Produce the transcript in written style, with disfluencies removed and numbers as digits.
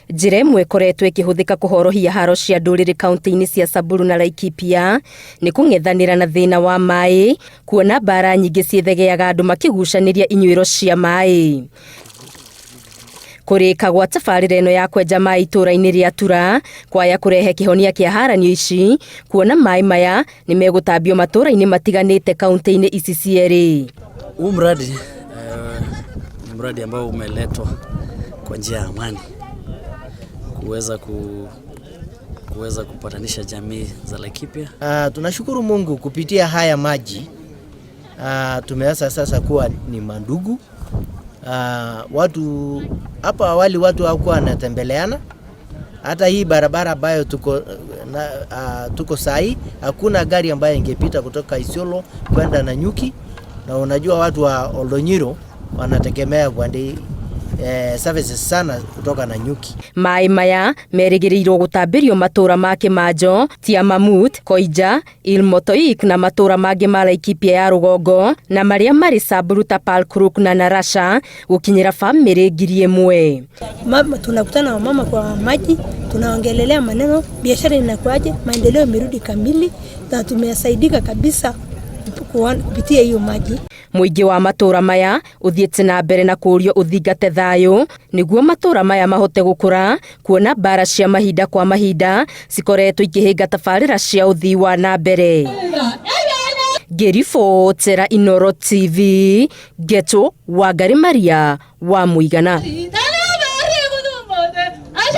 Njĩra ĩmwe ĩkoretwo ĩkĩhũthĩka kũhorohia haro cia ndũrĩrĩ kaunti-inĩ cia Samburu na Laikipia nĩ kũng'ethanĩra na thĩna wa maĩ, kuona mbara nyingĩ ciĩthegeaga andũ makĩgucanĩria inyuĩro cia maĩ. Kũrĩka gwa tabarĩra ĩno ya kwenja maĩ itũũra-inĩ rĩa Tura kwaya kũrehe kĩhonia kĩa haranio ici, kuona maĩ maya nĩ megũtambio matũũra-inĩ matiganĩte kaunti-inĩ ici cierĩ. Huu mradi ni mradi ambao umeletwa kwa njia ya amani kuweza kupatanisha jamii za Laikipia. Tunashukuru Mungu kupitia haya maji tumeweza sasa kuwa ni mandugu. Watu hapo awali watu hawakuwa wanatembeleana. Hata hii barabara ambayo tuko sahi, hakuna gari ambayo ingepita kutoka Isiolo kwenda Nanyuki, na unajua watu wa Oldonyiro wanategemea kwenda services sana kutoka Nanyuki. Maĩ maya merĩgĩrĩirwo gũtambĩrio matũra ma Kĩmanjo, Tiamamut, Koija, Ilmotoik na matũra mangĩ ma Laikipia ya rũgongo na marĩa marĩ Samburu ta Palkruk na Narasha gũkinyĩra bamĩrĩ 1000. Mama, tunakutana wamama kwa maji, tunaongelelea maneno, biashara inakuaje, maendeleo imerudi kamili na tumesaidika kabisa kupitia hiyo maji. Mũingĩ wa matũra maya ũthiĩte na mbere na kũũrio ũthingate thayũ nĩguo matũra maya mahote gũkũra, kuona mbara cia mahinda kwa mahinda cikoretwo ikĩhĩnga tabarĩra cia ũthii wa na mbere. Ngĩribotera Inooro TV, Ngeto Wangari Maria wa Mũigana.